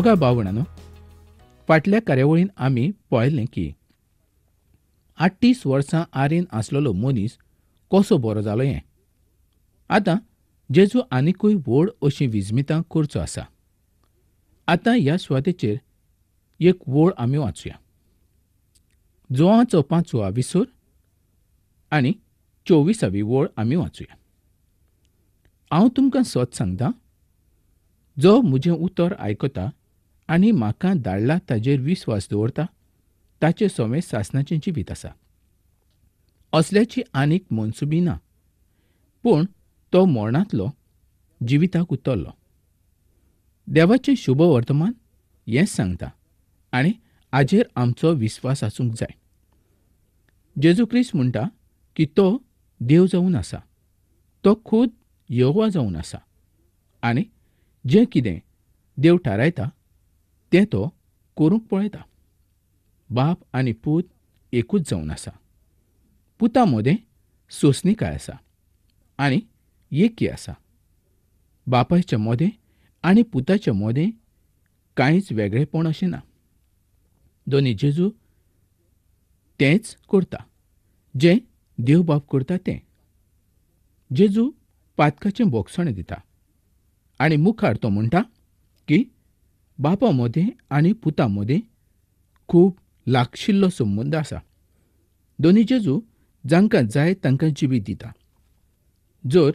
मोगा भावणानो, फाटल्या कार्यावळीन आमी पळयलें की 38 वर्सां आरेन आसलेलो मनीस कसो बरो जालो हें. आतां जेजू आनिकूय व्हड अशीं विजमितां करचो आसा. आतां ह्या सुवातेचेर एक वळ आमी वाचुया. जुवांचो 5वो आविसर आनी 24वी वळ आमी वाचुया. हांव तुमकां सत सांगता, जो म्हजें उतर आयकता आनी म्हाका धाडला ताजेर विस्वास दवरता ताचे सवें सासणाचें जिवीत आसा. असल्याची आनीक मनसुबी ना, पूण तो मरणांतलो जिविताक उतरलो. देवाचें शुभ वर्तमान हेंच सांगता आनी हाजेर आमचो विस्वास आसूंक जाय. जेजू क्रिस्त म्हणटा की तो देव जावन आसा, तो खुद यहोवा जावन आसा आनी जें कितें देव थारायता तें तो करूंक पळयता. बाप आनी पूत एकूच जावन आसा. पुता मदें सोंसणीकाय आसा आनी एकी आसा. बापायच्या मदें आनी पुताच्या मदें कांयच वेगळेपण अशें ना. दोनी जेजू तेंच करता जें देव बाप करता तें. जेजू पातकाचें बोगसणें दिता आनी मुखार तो म्हणटा की बापा मदें आनी पुता मदें खूब लागशिल्लो संबंद आसा. दोनी जेजू जांकां जाय तांकां जिवीत दिता. जर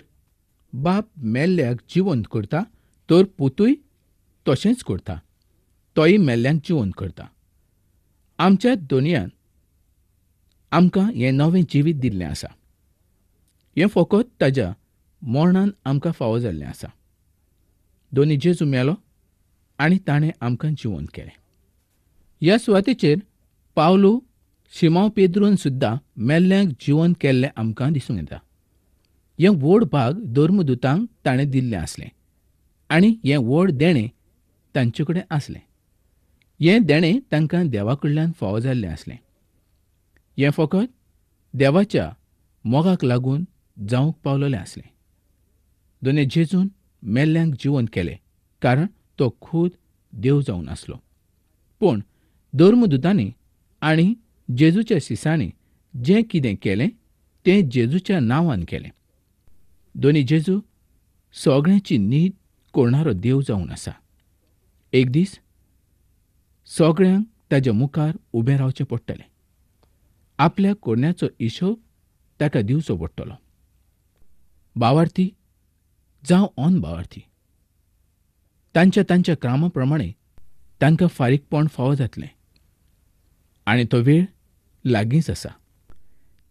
बाप मेल्ल्याक जिवंत करता तर पुतूय तशेंच करता, तोय मेल्ल्यांक जिवंत करता. आमच्या दोनयान आमकां हें नवें जिवीत दिल्लें आसा. हें फकत ताज्या मरणान आमकां फावो जाल्लें आसा. दोनी जेजू मेलो आनी ताणें आमकां जिवंत केलें. ह्या सुवातेचेर पावलो शिमांव पेद्रून सुद्दां मेल्ल्यांक जिवंत केल्लें आमकां दिसूंक येता. हें व्हड भाग धर्मदूतांक ताणें दिल्लें आसलें आनी हें व्हड देणें तांचे कडेन आसलें. हें देणें तांकां देवा कडल्यान फावो जाल्लें आसलें. हें फकत देवाच्या मोगाक लागून जावंक पावलेलें आसलें. दोने जेजून मेल्ल्यांक जिवंत केलें कारण तो खुद देव जावन आसलो. पूण धर्मदूतांनी आनी जेजूच्या शिसांनी जें कितें केलें तें जेजूच्या नांवान केलें. दोनी जेजू सगळ्यांची नीत करणारो देव जावन आसा. एक दीस सगळ्यांक ताज्या मुखार उबें रावचें पडटलें. आपल्या करण्याचो हिशोब ताका दिवचो पडटलो. भावार्थी जावं अनभावार्थी, तांच्या तांच्या कामा प्रमाणे तांकां फारीकपण फावो जातलें आनी तो वेळ लागींच आसा.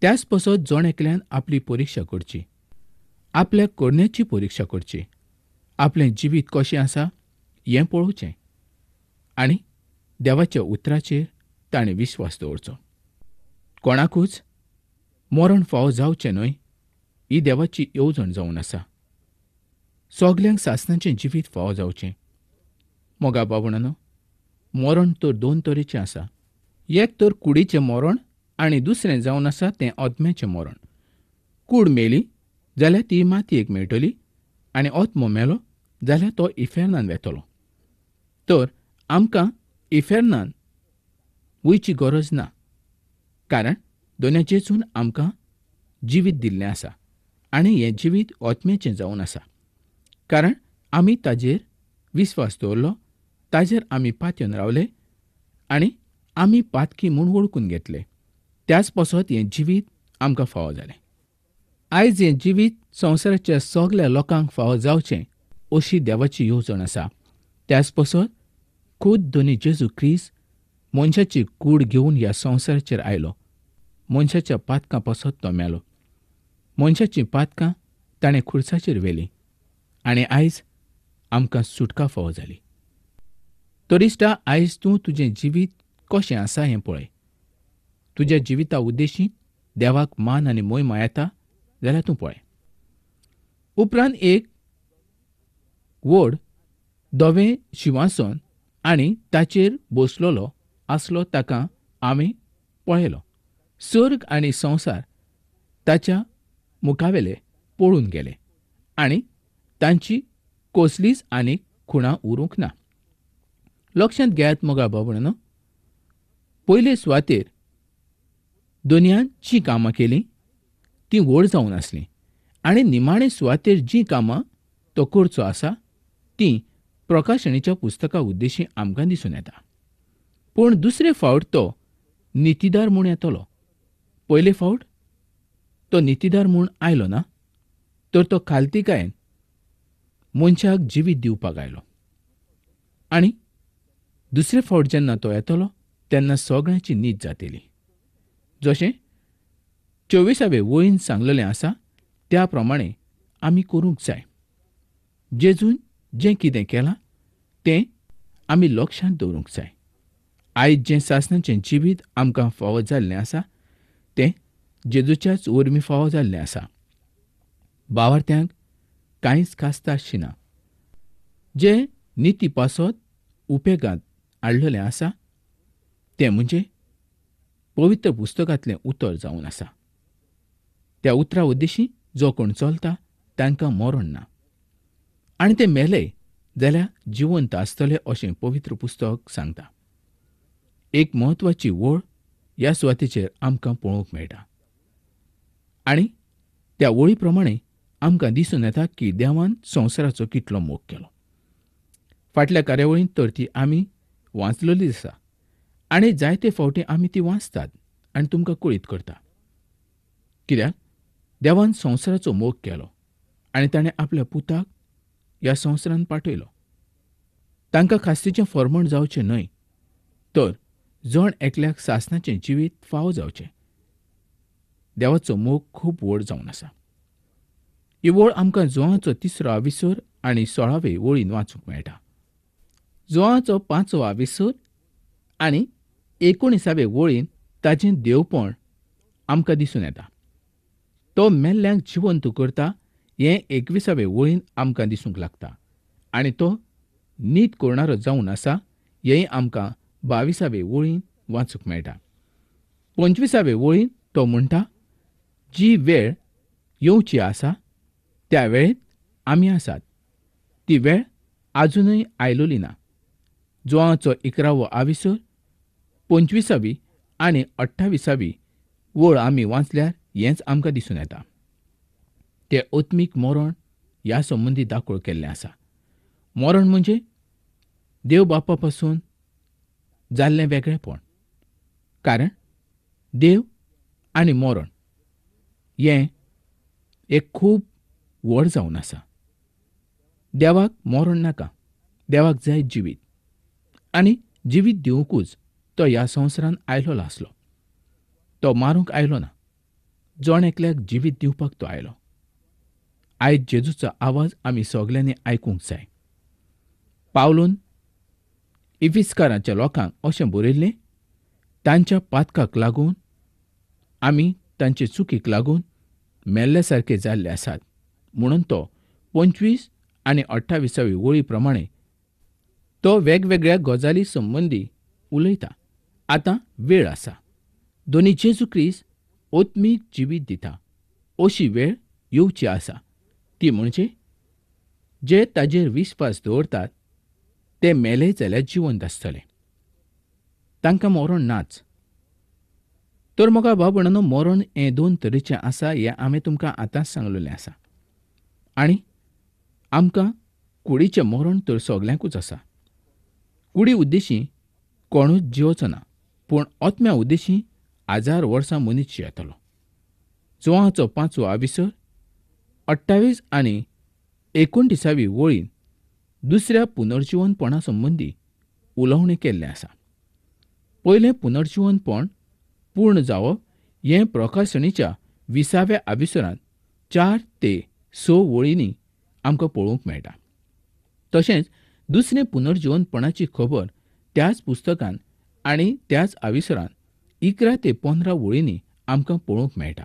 त्याच पासत जण एकल्यान आपली परिक्षा करची, आपल्या करण्याची परिक्षा करची, आपलें जिवीत कशें आसा हें पळोवचें आनी देवाच्या उतराचेर ताणें विस्वास दवरचो. कोणाकूच मरण फावो जावचें न्हय ही देवाची येवजण जावन आसा. सगल्यांक सासणाचें जिवीत फावो जावचें. मोगा बाबणानो, मरण तर दोन तरेचें आसा. एक तर कुडीचें मरण आनी दुसरें जावन आसा तें आत्म्याचें मरण. कूड मेली जाल्यार ती मातयेक मेळटली आनी आत्मो मेलो जाल्यार तो इफेर्नान वेतलो. तर आमकां इफेर्नान वयची गरज ना, कारण दोन्या जेजून आमकां जिवीत दिल्लें आसा आनी हें जिवीत आत्म्याचें जावन आसा. कारण आमी ताजेर विस्वास दवरलो, ताजेर आमी पातयेवन रावले आनी आमी पातकी म्हूण वळखून घेतले. त्याच पासत हें जिवीत आमकां फावो जालें. आयज हें जिवीत संवसाराच्या सगल्या लोकांक फावो जावचें अशी देवाची येवजण आसा. त्याच पासत खुद दोनी जेजू क्रिस्त मनशाची कूड घेवन ह्या संवसाराचेर आयलो. मनशाच्या पातकां पासत तो मेलो. मनशाचीं पातकां ताणें खुर्साचेर व्हेलीं आनी आयज आमकां सुटका फावो जाली. तर इश्टा, आयज तूं तुजें जिवीत कशें आसा हें पळय. तुज्या जिविता उद्देशी देवाक मान आनी मोहिमा येता जाल्यार तूं पळय. उपरांत एक व्हड धवें शिंवासन आनी ताचेर बसलेलो आसलो ताका हांवें पळयलो. सर्ग आनी संवसार ताच्या मुखावेले पळून गेले आनी तांची कसलीच आनीक खुणा उरूंक ना. लक्षांत घेयात मोगा बाबणानो, पयले सुवातेर दुनियान जीं कामां केलीं तीं व्हड जावन आसलीं आनी निमाणे सुवातेर जीं कामां तो करचो आसा तीं प्रकाशणीच्या पुस्तका उद्देशी आमकां दिसून येता. पूण दुसरे फावट तो नितीदार म्हूण येतलो. पयले फावट तो नितीदार म्हूण आयलो ना, तर तो खालतीकायेन मनशाक जिवीत दिवपाक आयलो. आनी दुसरे फावट जेन्ना तो येतलो तेन्ना सगळ्यांची नीत जातली. जशें 24वे वळीन सांगलेलें आसा त्या प्रमाणे आमी करूंक जाय. जेजून जें कितें केलां तें आमी लक्षांत दवरूंक जाय. आयज जें सासणाचें जिवीत आमकां फावो जाल्लें आसा तें जेजूच्याच वरवीं फावो जाल्लें आसा. भावार्थ्यांक कांयच खासता आसची ना. जें निती पासत उपेगांत हाडलेलें आसा तें म्हणजे पवित्र पुस्तकांतलें उतर जावन आसा. त्या उतरा उद्देशी जो कोण चलता तांकां मरण ना आनी ते मेले जाल्यार जिवंत आसतले अशें पवित्र पुस्तक सांगता. एक म्हत्वाची वळ ह्या सुवातेचेर आमकां पळोवंक मेळटा आनी त्या वळी प्रमाणे आमकां दिसून येता की देवान संवसाराचो कितलो मोग केलो. फाटल्या कार्यावळींत तर ती आमी वाचलेली आसा आनी जायते फावटी आमी ती वाचतात आनी तुमकां कळीत करता. कित्याक देवान संवसाराचो मोग केलो आनी ताणें आपल्या पुताक ह्या संवसारान पाठयलो. तांकां खास्तीचें फर्मण जावचें न्हय, तर जण एकल्याक सासणाचें जिवीत फावो जावचें. देवाचो मोग खूब व्हड जावन आसा. ही वळ आमकां जुवांचो 3रो आविसर आनी 16वे वळीन वाचूंक मेळटा. जुवांचो 5वो आविसर आनी 19वे वळीन ताचें देवपण आमकां दिसून येता. तो मेल्ल्यांक जिवंत करता हें 21वे वळीन आमकां दिसूंक लागता आनी तो नीत करणारो जावन आसा हेंय आमकां 22वे वळीन वाचूंक मेळटा. 25वे वळीन तो म्हणटा, जी वेळ येवची आसा त्या वेळेंत आमी आसात, ती वेळ आजुनय आयलोली ना. जुवांचो 11वो आविसर 25वी आनी 28वी वळ आमी वाचल्यार हेंच आमकां दिसून येता. तें आत्मीक मरण ह्या संबंदी दाखोळ केल्लें आसा. मरण म्हणजे देव बापा पासून जाल्लें वेगळेपण, कारण देव आनी मरण हें एक खूब व्हड जावन आसा. देवाक मरण नाका, देवाक जाय जिवीत आनी जिवीत दिवंकूच तो ह्या संवसारान आयलो आसलो. तो मारूंक आयलो ना, जण एकल्याक जिवीत दिवपाक तो आयलो. आयज जेजूचो आवाज आमी सगल्यांनी आयकूंक जाय. पावलून इफिस्काराच्या लोकांक अशें बरयल्लें, तांच्या पातकाक लागून आमी तांचे चुकीक लागून मेल्ले सारके जाल्ले आसात. म्हणून तो 25 आनी 28वी वळी प्रमाणे तो वेगवेगळ्या गजाली संबंदी उलयता. आतां वेळ आसा, दोनी जेजू क्रिस्त आत्मीक जिवीत दिता अशी वेळ येवची आसा. ती म्हणजे जे ताजेर विस्वास दवरतात ते मेले जाल्यार जिवंत आसतले, तांकां मरण नाच. तर म्हाका भाव भयणांनो, मरण हें दोन तरेचें आसा हें हांवें तुमकां आतांच सांगलेलें आसा. आनी आमकां कुडीचें मरण तर सगल्यांकूच आसा. कुडी उद्देशी कोणूच जिवचो ना, पूण आत्म्या उद्देशी 1000 वर्सां मनीस जियेतलो. जुवांचो 5वो आविसर 28 आनी 29वी वळीन दुसऱ्या पुनर्जिवनपणा संबंदी उलोवणें केल्लें आसा. पयलें पुनर्जिवनपण पूर्ण जावप हें प्रकाशणीच्या 20व्या आविसरांत 4 ते 6 वळींनी आमकां पळोवंक मेळटा. तशेंच दुसरें पुनर्जिवनपणाची खबर त्याच पुस्तकान आनी त्याच आविसरांत 11 ते 15 वळींनी आमकां पळोवंक मेळटा.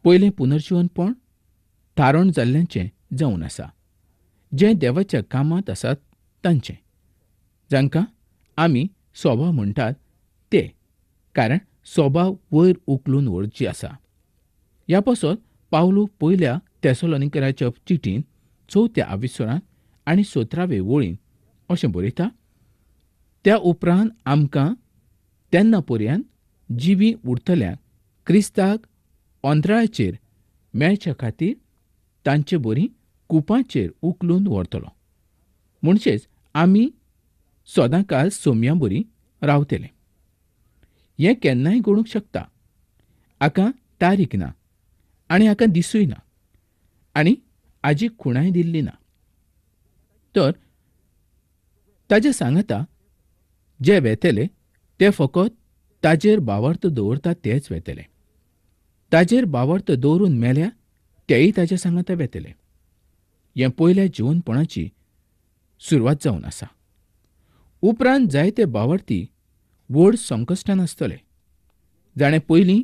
पयलें पुनर्जिवनपण थारण जाल्ल्यांचें जावन आसा, जें देवाच्या कामांत आसात तांचें, जांकां आमी स्वभाव म्हणटात ते, कारण स्वभाव वयर उखलून व्हरची आसा. ह्या पासत पावलू पयल्या तेसलोनिकराच्या चिटीन 4थ्या आविसरांत आनी 17वे वळीन अशें बरयता, त्या उपरांत आमकां तेन्ना पर्यंत जिवी उरतल्यांक क्रिस्ताक अंतराळाचेर मेळच्या खातीर तांचे बरी कुपांचेर उखलून व्हरतलो. म्हणचेच आमी सदांकाल सोम्यां बरी रावतले. हें केन्नाय घडूंक शकता. हाका तारीख ना आनी हाका दिसूय ना आनी आजी खुणाय दिल्ली ना. तर ताजे सांगाता जे वेतले ते फकत ताजेर बावार्थ दवरता तेच वेतले. ताजेर बावार्थ दवरून मेल्या तेय ताज्या सांगाता वेतले. हें पयल्या जिवनपणाची सुरवात जावन आसा. उपरांत जायते बावार्थी व्हड संकश्टान आसतले. जाणें पयलीं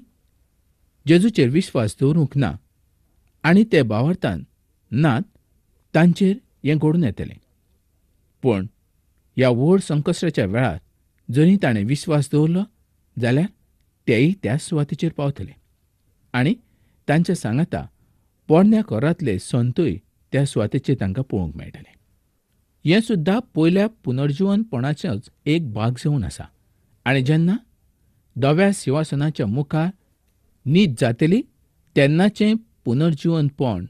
जेजूचेर विश्वास दवरूंक ना आनी ते बावार्थान नात तांचेर हें घडून येतलें. पूण ह्या व्हड संकश्टाच्या वेळार जरी ताणें विश्वास दवरलो जाल्यार तेय त्याच सुवातेचेर पावतले आनी तांच्या सांगाता पोरण्या कोरांतले संतूय त्या सुवातेचेर तांकां पळोवंक मेळटले. हें सुद्दां पयल्या पुनर्जिवनपणाचोच एक भाग जावन आसा. आनी जेन्ना धव्या सिंहासनाच्या मुखार नीत जातली तेन्नाचें पुनर्जिवनपण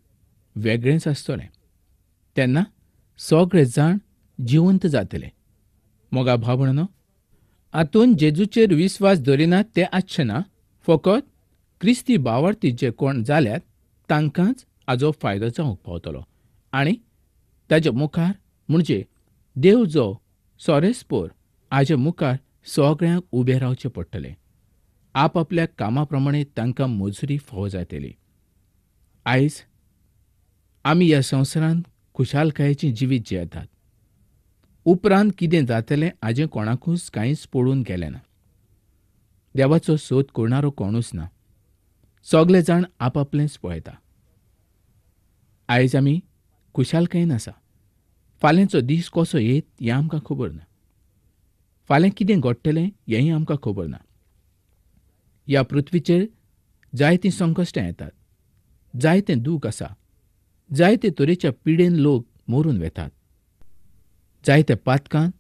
वेगळेंच आसतलें. तेन्ना सगळे जाण जिवंत जातले. मोगा भाव भयणांनो, हातूंत जेजूचेर विस्वास दवरिनात ते आसचे ना. फकत क्रिस्ती भावार्थी जे कोण जाल्यात तांकांच हाजो फायदो जावंक पावतलो. आनी ताज्या मुखार म्हणजे देव जो सोरेस्पोर हाजे मुखार सगळ्यांक उबें रावचें पडटलें. आपआपल्या कामा प्रमाणे तांकां मजुरी फावो जातली. आयज आमी ह्या संवसारांत खुशालकायेचें जिवीत जियेतात. उपरांत कितें जातलें हाजें कोणाकूच कांयच पडून गेलें ना. देवाचो सोद करणारो कोणूच ना. सगळे जाण आपआपलेंच पळयता. आयज आमी खुशालकायेन आसा. फाल्यांचो दीस कसो येत हें आमकां खबर ना. फाल्यां कितें घडटलें हेंय आमकां खबर ना. ह्या पृथ्वीचेर जायतीं संकश्टां येतात, जायतें दूख आसा, जायते तरेच्या पिडेन लोक मरून वेतात, जायते पातकान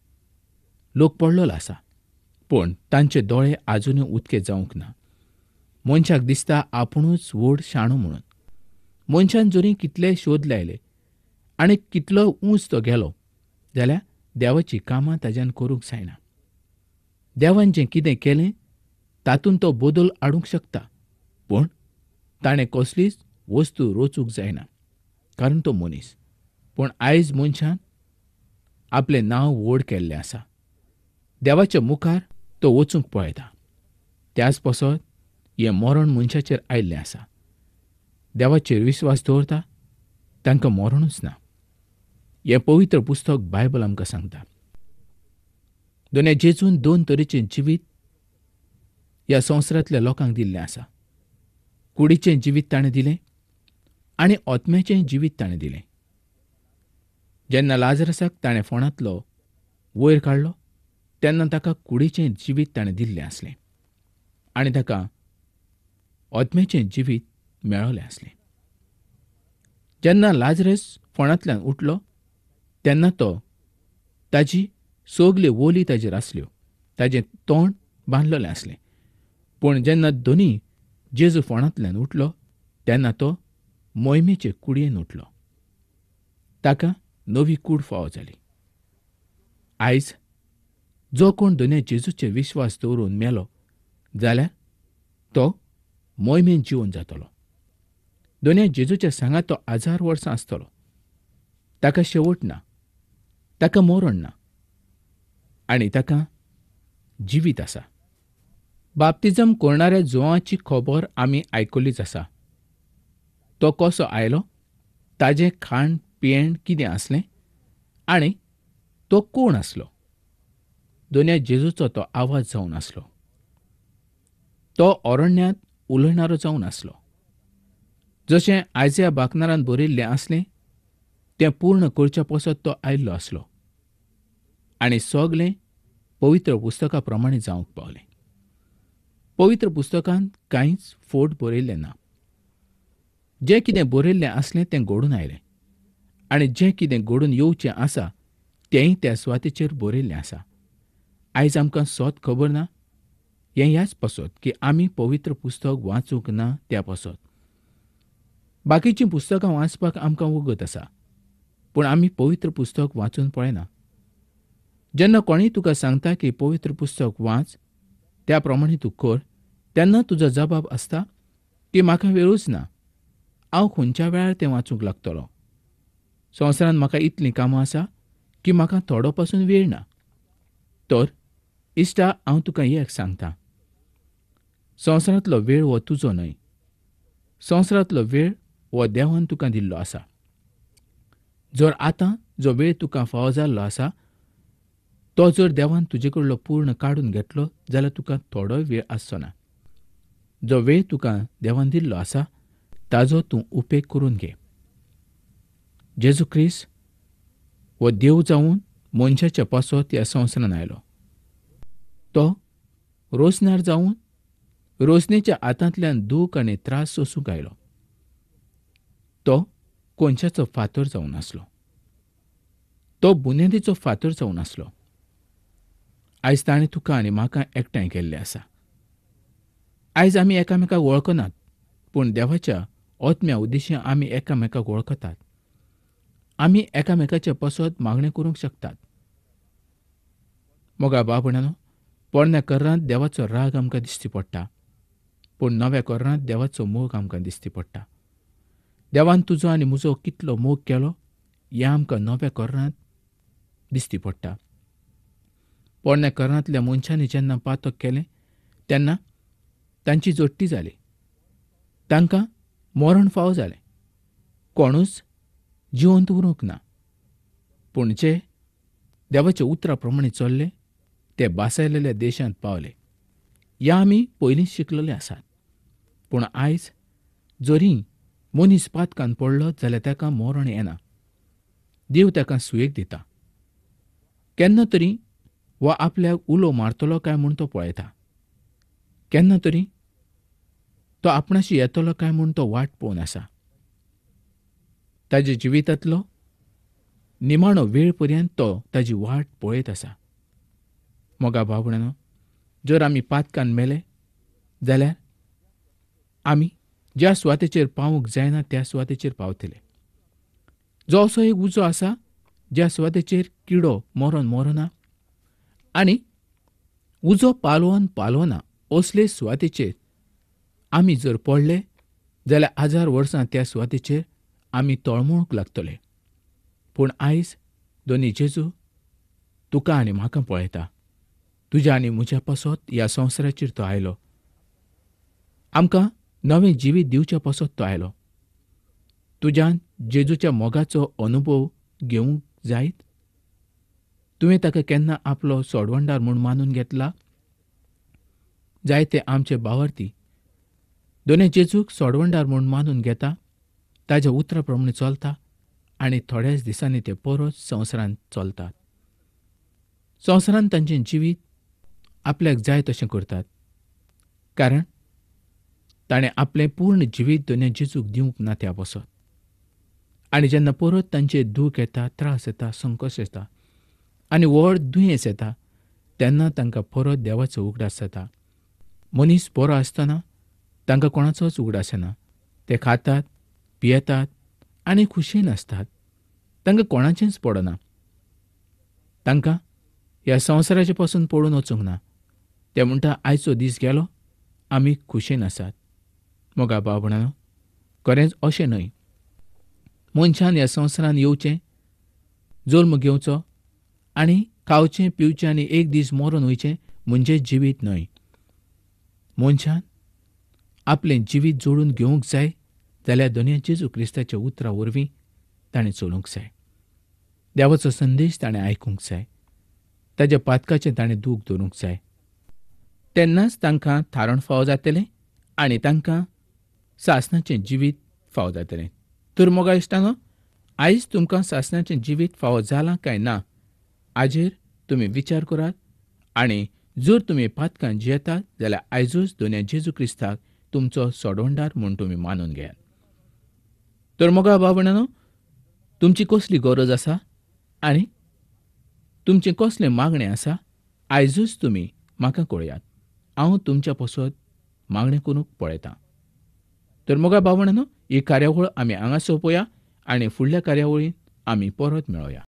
लोक पडलेलो आसा. पूण तांचे दोळे आजुनूय उदके जावंक ना. मनशाक दिसता आपुणूच व्हड शाणो म्हणून. मनशान जरी कितले शोध लायले आनी कितलो उंच तो गेलो जाल्यार देवाचीं कामां ताज्यान करूंक जायना. देवान जें कितें केलें तातूंत तो बदल हाडूंक शकता, पूण ताणें कसलीच वस्तू रचूंक जायना, कारण तो मनीस. पूण आयज मनशान आपलें नांव व्हड केल्लें आसा. देवाच्या मुखार तो वचूंक पळयता. त्याच पासत हें मरण मनशाचेर आयिल्लें आसा. देवाचेर विस्वास दवरता तांकां मरणूच ना. हें पवित्र पुस्तक बायबल आमकां सांगता. दोन्या जेजून दोन तरेचें जिवीत ह्या संवसारांतल्या लोकांक दिल्लें आसा. कुडीचें जिवीत ताणें दिलें आनी आत्म्याचें जिवीत ताणें दिलें. जेन्ना लाजरसाक ताणें फोंडांतलो वयर काडलो तेन्ना ताका कुडीचें जिवीत ताणें दिल्लें आसलें आनी ताका आत्म्याचें जिवीत मेळिल्लें आसलें. जेन्ना लाजरस फोंडांतल्यान उठलो तेन्ना तो ताजी सगल्यो ओली ताजेर आसल्यो, ताजें तोंड बांदलेलें आसलें. पूण जेन्ना दोनी जेजू फोंडांतल्यान उठलो तेन्ना तो मोहिमेचे कुडयेन उठलो. ताका नवी कूड फावो जाली. आयज जो कोण दोनय जेजूचेर विश्वास दवरून मेलो जाल्यार तो मोहिमेन जिवन जातलो. दोनय जेजूच्या सांगात तो 1000 वर्सां आसतलो. ताका शेवट ना, ताका मरण ना आनी ताका जिवीत आसा. बाप्तिजम करणाऱ्या जुवांची खबर आमी आयकल्लीच आसा. तो कसो आयलो, ताजें खाण पियेण कितें आसलें आनी तो कोण आसलो. दोनय जेजूचो तो आवाज जावन आसलो. तो अरण्यांत उलयणारो जावन आसलो. जशें आयज्या बाकनारान बरयिल्लें आसलें तें पूर्ण करच्या पासत तो आयिल्लो आसलो आनी सगलें पवित्र पुस्तका प्रमाणे जावंक पावलें. पवित्र पुस्तकांत कांयच फोट बरयिल्लें ना. जें कितें बरयिल्लें आसलें तें घडून आयलें आनी जें कितें घडून येवचें आसा तेंय त्या सुवातेचेर बरयिल्लें आसा. आयज आमकां सत खबर ना हें ह्याच पासत की आमी पवित्र पुस्तक वाचूंक ना त्या पासत. बाकीचीं पुस्तकां वाचपाक आमकां वगत आसा, पूण आमी पवित्र पुस्तक वाचून पळयना. जेन्ना कोणीय तुका सांगता की पवित्र पुस्तक वाच, त्या प्रमाणे तूं कर, तेन्ना तुजो जबाब आसता की म्हाका वेळूच ना, हांव खंयच्या वेळार तें वाचूंक लागतलो, संवसारांत म्हाका इतलीं कामां आसा की म्हाका थोडो पासून वेळ ना. तर इश्टा, हांव तुका एक सांगता, संवसारांतलो वेळ हो तुजो न्हय, संवसारांतलो वेळ हो देवान तुका दिल्लो आसा. जर आतां जो वेळ तुका फावो जाल्लो आसा तो जर देवान तुजे कडलो पूर्ण काडून घेतलो जाल्यार तुका थोडोय वेळ आसचो ना. जो वेळ तुका देवान दिल्लो आसा ताजो तूं उपेग करून घे. जेजू क्रिस्त हो देव जावन मनशाच्या पासत ह्या संवसारांत आयलो. तो रोसनार जावन रोसनेच्या हातांतल्यान दूख आनी त्रास सोसूंक आयलो. तो कोनशाचो फातर जावन आसलो, तो बुन्यादीचो फातर जावन आसलो. आयज ताणें तुका आनी म्हाका एकठांय केल्लें आसा. आयज आमी एकामेकाक वळखनात, पूण देवाच्या आत्म्या उद्देशीं आमी एकामेकाक वळखतात. आमी एकामेकाच्या पासत मागणें करूंक शकतात. मोगा बाबणानो, पोरण्या कर्रांत देवाचो राग आमकां दिश्टी पडटा, पूण नव्या कर्रांत देवाचो मोग आमकां दिश्टी पडटा. देवान तुजो आनी म्हजो कितलो मोग केलो हें आमकां नव्या कर्रांत दिश्टी पडटा. पोरण्या कर्रांतल्या मनशांनी जेन्ना पातक केलें तेन्ना तांची जोडटी जाली, तांकां मरण फावो जालें, कोणूच जिवंत उरूंक ना. पूण जे देवाच्या उतरा प्रमाणे चल्ले ते बासायलेल्या देशांत पावले. ह्या आमी पयलींच शिकलेले आसात. पूण आयज जरी मनीस पातकान पडलो जाल्यार ताका मरण येना, देव ताका सुयेग दिता. केन्ना तरी वा आपल्याक उलो मारतलो काय म्हूण तो पळयता, केन्ना तरी तो आपणाशी येतलो काय म्हूण तो वाट पळोवन आसा. ताज्या जिवितांतलो निमाणो वेळ पर्यंत तो ताजी वाट पळयत आसा. मोगा भावणानो, जर आमी पातकान मेले जाल्यार आमी ज्या सुवातेचेर पावूंक जायना त्या सुवातेचेर पावतले. जो असो एक उजो आसा ज्या सुवातेचेर किडो मरोन मरना आनी उजो पालवोन पालवना, असले सुवातेचेर आमी जर पडले जाल्यार 1000 वर्सां त्या सुवातेचेर आमी तळमळूंक लागतले. पूण आयज दोनी जेजू तुका आनी म्हाका पळयता. तुज्या आनी म्हज्या पासत ह्या संवसाराचेर तो आयलो, आमकां नवें जिवीत दिवच्या पासत तो आयलो. तुज्यान जेजूच्या मोगाचो अनुभव घेवंक जायत? तुवें ताका केन्ना आपलो सोडवणदार म्हूण मानून घेतला? जायते आमचे बावार्थी दोने जेजूक सोडवणदार म्हूण मानून घेता, ताज्या उतरा प्रमाणे चलता आनी थोड्याच दिसांनी ते परत संवसारांत चलतात. संवसारांत तांचें जिवीत आपल्याक जाय तशें करतात, कारण ताणें आपलें पूर्ण जिवीत दोने जेजूक दिवंक ना त्या पासत. आनी जेन्ना परत तांचेर दूख येता, त्रास येता, संकश्ट येता आनी व्हड दुयेंस येता तेन्ना तांकां परत देवाचो उगडास जाता. मनीस बरो आसतना तांकां कोणाचोच उगडास येना. ते खातात, पियेतात आनी खुशयेन आसतात. तांकां कोणाचेंच पडना. तांकां ह्या संवसाराचे पासून पडून वचूंक ना. ते म्हणटा, आयचो दीस गेलो, आमी खुशयेन आसात. मोगा भाव भयणांनो, खरेंच अशें न्हय. मनशान ह्या संवसारांत येवचें, जल्म घेवचो आनी खावचें पिवचें आनी एक दीस मरून वयचें म्हणजे जिवीत न्हय. मनशान आपलें जिवीत जोडून घेवंक जाय जाल्यार दोनया जेजू क्रिस्ताच्या उतरा वरवीं ताणें चलूंक जाय. देवाचो संदेश ताणें आयकूंक जाय. ताज्या पातकाचें ताणें दूख धरूंक जाय. तेन्नाच तांकां थारण फावो जातलें आनी तांकां सासणाचें जिवीत फावो जातलें. तर मोगा इश्टांनो, आयज तुमकां सासणाचें जिवीत फावो जालां काय ना हाजेर तुमी विचार करात आनी जर तुमी पातकां जियेतात जाल्यार आयजूच दोनया जेजू क्रिस्ताक तुमचो सोडवणदार म्हूण तुमी मानून घेयात. तर मोगा भाव भयणांनो, तुमची कसली गरज आसा आनी तुमचें कसलें मागणें आसा आयजूच तुमी म्हाका कळयात. हांव तुमच्या पसत मागणें करूंक पळयतां. तर मोगा भावणानो, ही कार्यावळ आमी हांगा सोंपोवया आनी फुडल्या कार्यावळींत आमी परत मेळोया.